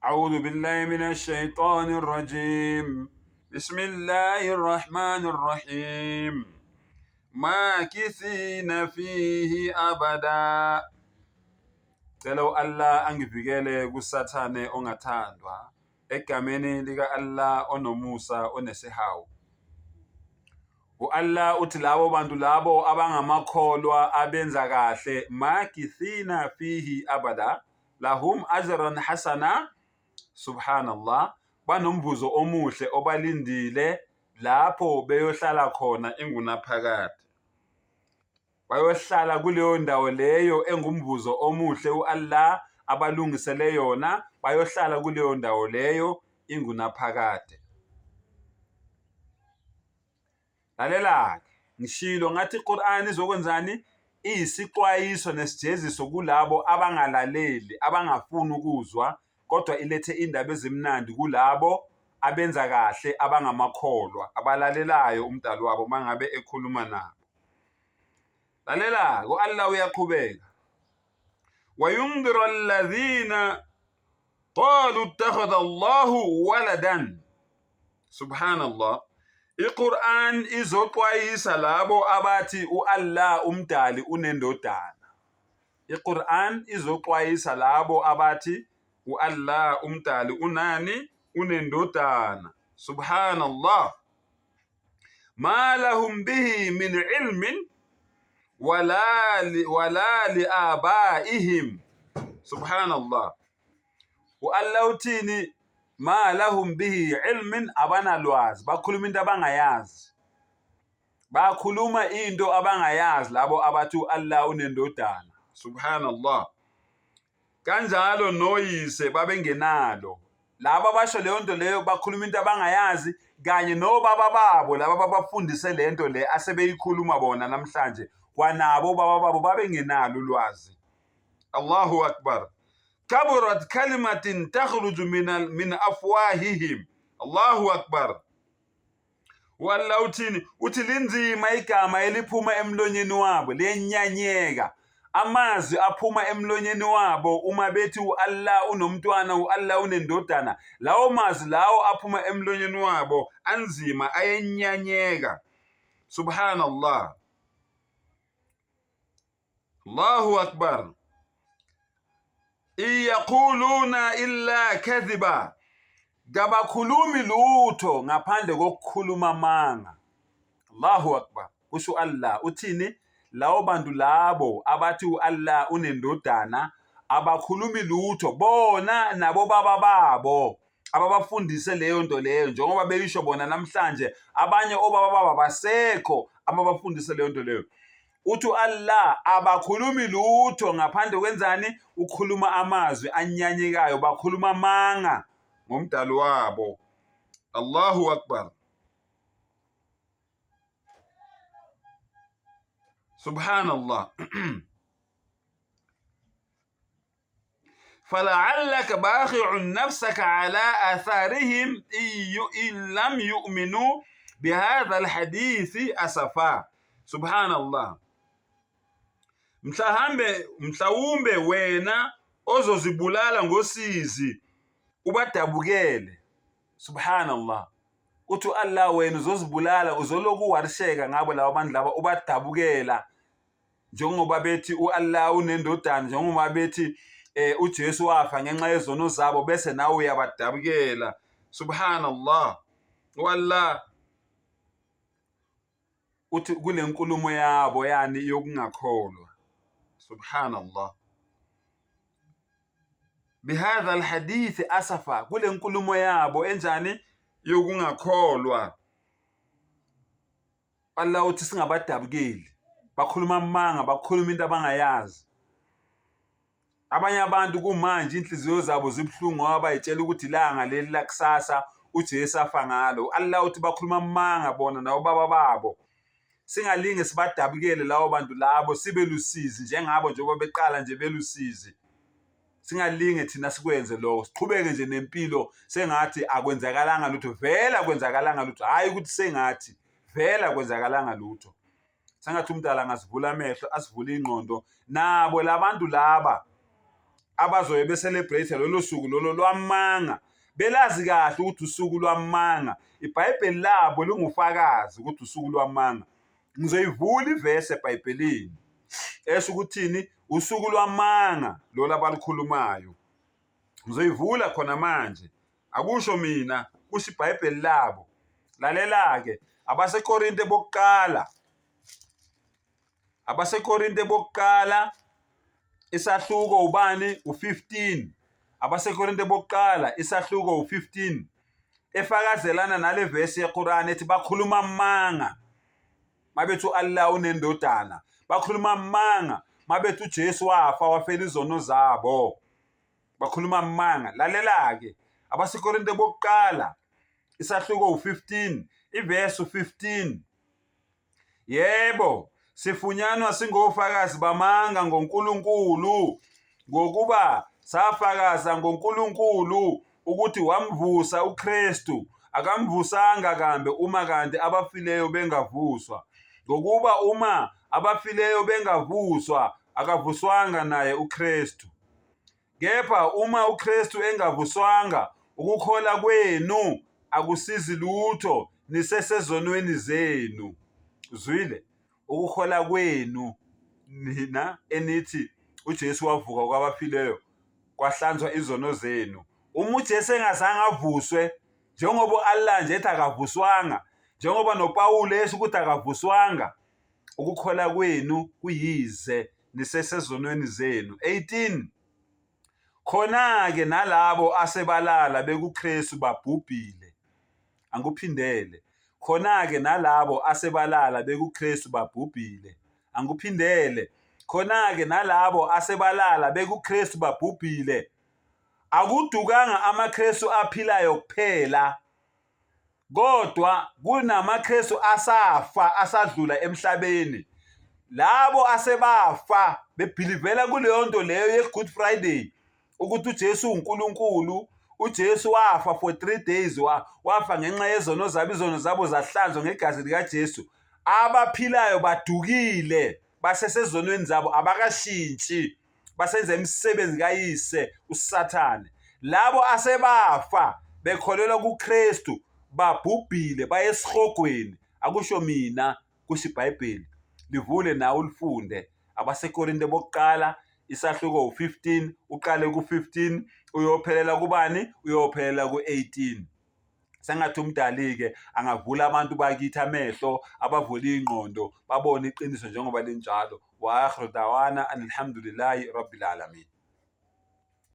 أعوذ بالله من الشيطان الرجيم بسم الله الرحمن الرحيم makithina fihi abada. Cela u-Allah angivikele kuSathane ongathandwa, egameni lika-Allah onomusa onesihawu. U-Allah uthi labo bantu labo abangamakholwa abenza kahle, makithina fihi abada lahum ajran hasana, subhanallah, banomvuzo omuhle obalindile lapho beyohlala khona ingunaphakade. Bayohlala kuleyo ndawo leyo engumvuzo omuhle u-Allah abalungisele yona, bayohlala kuleyo ndawo leyo ingunaphakade. Lalela-ke, ngishilo ngathi iQur'an izokwenzani? Iyisixwayiso nesijeziso kulabo abangalaleli, abangafuni ukuzwa, kodwa ilethe indaba ezimnandi kulabo abenza kahle, abangamakholwa, abalalelayo umdali wabo uma ngabe ekhuluma nabo. Lalela-ke, u-Allah uyaqhubeka, wayundhira alladhina qalu ittakhadha Allahu waladan. Subhanallah. IQur'an izoxwayisa labo abathi u-Allah umdali unendodana. IQur'an izoxwayisa labo abathi u-Allah umdali unani? Unendodana. Subhanallah. Ma lahum bihi min ilmin wala li, wala li abaihim. Subhanallah. U-Allah uthini? Ma lahum bihi ilmin, abanalwazi, bakhuluma into abangayazi. Bakhuluma into abangayazi labo abathi u-Allah unendodana. Subhanallah. Kanjalo noyise babengenalo. Laba abasho leyo nto leyo bakhuluma into abangayazi kanye nobaba babo laba babafundise le nto le asebeyikhuluma bona namhlanje, kwanabo baba babo babengenalo ulwazi. Allahu Akbar. Kaburat kalimatin takhruju min afwahihim. Allahu Akbar. U-Allah uthini? Uthi linzima igama eliphuma emlonyeni wabo, liyenyanyeka. Amazwi aphuma emlonyeni wabo uma bethi u-Allah unomntwana, u-Allah unendodana, lawo mazwi lawo aphuma emlonyeni wabo anzima, ayenyanyeka. Subhanallah. Allahu akbar. Iyaquluna illa kadhiba, kabakhulumi lutho ngaphandle kokukhuluma amanga. Allahu akbar. Kusho Allah uthini? Lawo bantu labo abathi u-Allah unendodana abakhulumi lutho bona nabo baba babo ababafundise leyo nto leyo, njengoba beyisho bona namhlanje abanye obaba babo abasekho ababafundise leyo nto leyo. Uthi u-Allah abakhulumi lutho ngaphandle kwenzani? Ukhuluma amazwi anyanyekayo, bakhuluma amanga ngomdali wabo. Allahu Akbar. Subhanallah. Fala'allaka bakhi'un nafsaka ala atharihim in lam yu'minu bihadha alhadithi asafa. Subhanallah. Mhlahambe mhlawumbe wena ozozibulala ngosizi ubadabukele. Subhanallah. Uthi uAllah wena uzozibulala, uzoloku uwarisheka ngabo laba bantu laba ubadabukela, njengoba bethi u-Allah unendodana, njengoba bethi uJesu wafa ngenxa yezono zabo, bese nawe uyabadabukela. Subhanallah. U-Allah uthi kule nkulumo yabo yani yokungakholwa. Subhanallah. Bihadha alhadithi asafa, kule nkulumo yabo enjani yokungakholwa. Allah uthi singabadabukeli, bakhuluma amanga, bakhuluma into abangayazi. Abanye abantu kumanje inhliziyo zabo zibuhlungu ngoba bayitshela ukuthi ilanga leli lakusasa uJesu afa ngalo. Allah uthi bakhuluma amanga bona nabobaba babo. Singalinge sibadabukele labo bantu labo, sibe lusizi njengabo njengoba beqala nje belusizi. Singalinge thina sikwenze lokho, siqhubeke nje nempilo sengathi akwenzakalanga lutho. Vele akwenzakalanga lutho, hhayi ukuthi sengathi, vele akwenzakalanga lutho. Sengathi umdala angasivula amehlo, asivule ingqondo. Nabo labantu laba abazobe be-celebrate lolo suku lolo lwamanga belazi kahle ukuthi usuku lwamanga. IBhayibheli labo lingufakazi ukuthi usuku lwamanga. Ngizoyivula ivesi eBhayibhelini esho ukuthini usuku lwamanga lolu abalukhulumayo. Ngizoyivula khona manje. Akusho mina, kusho iBhayibheli labo. Lalela-ke, abaseKorinte bokuqala, abaseKorinte bokuqala isahluko ubani u-15 abaseKorinte bokuqala isahluko u-15 efakazelana nale vesi yeQuran ethi bakhuluma amanga mabethi u-Allah unendodana bakhuluma amanga mabethi uJesu wafa wafela izono zabo bakhuluma amanga lalela-ke abaseKorinte bokuqala isahluko u-15 ivesi u-15 Yebo, sifunyanwa singofakazi bamanga ngoNkulunkulu, ngokuba safakaza ngoNkulunkulu ukuthi wamvusa uKristu, akamvusanga kambe uma kanti abafileyo bengavuswa. Ngokuba uma abafileyo bengavuswa, akavuswanga naye uKristu. Kepha uma uKristu engavuswanga, ukukholwa kwenu akusizi lutho, nisesezonweni zenu. Uzwile? Ukukholwa kwenu nina enithi uJesu wavuka kwabafileyo kwahlanzwa izono zenu. Uma uJesu engazange avuswe, njengoba u-Allah nje ethi akavuswanga, njengoba noPawulu esho ukuthi akavuswanga, ukukholwa kwenu kuyize nisesezonweni zenu. 18 Khona-ke nalabo asebalala bekuKristu babhubhile. Angikuphindele. Khona-ke nalabo asebalala bekuKristu babhubhile. Angikuphindele. Khona-ke nalabo asebalala bekuKristu babhubhile. Akudukanga amaKristu aphilayo kuphela. Kodwa kunamaKristu asafa asadlula emhlabeni. Labo asebafa bebhilivela kuleyo nto leyo ye-Good Friday ukuthi uJesu uNkulunkulu, uJesu wafa for 3 days wafa ngenxa yezono zabo, izono zabo zahlanzwa ngegazi likaJesu. Abaphilayo badukile, basesezonweni zabo abakashintshi. Basenza imisebenzi kayise uSathane. Labo asebafa bekholelwa kuKristu babhubhile baye esihogweni. Akusho mina, kusho iBhayibheli. Livule nawe ulifunde. AbaseKorinte bokuqala isahluko u-15 uqale ku-15 uyophelela kubani? Uyophelela ku-18. Sengathi uMdali-ke angavula abantu bakithi amehlo, abavule iy'ngqondo, babone iqiniso njengoba linjalo. Wa akhiru dawana anilhamdulillahi rabbil alamin.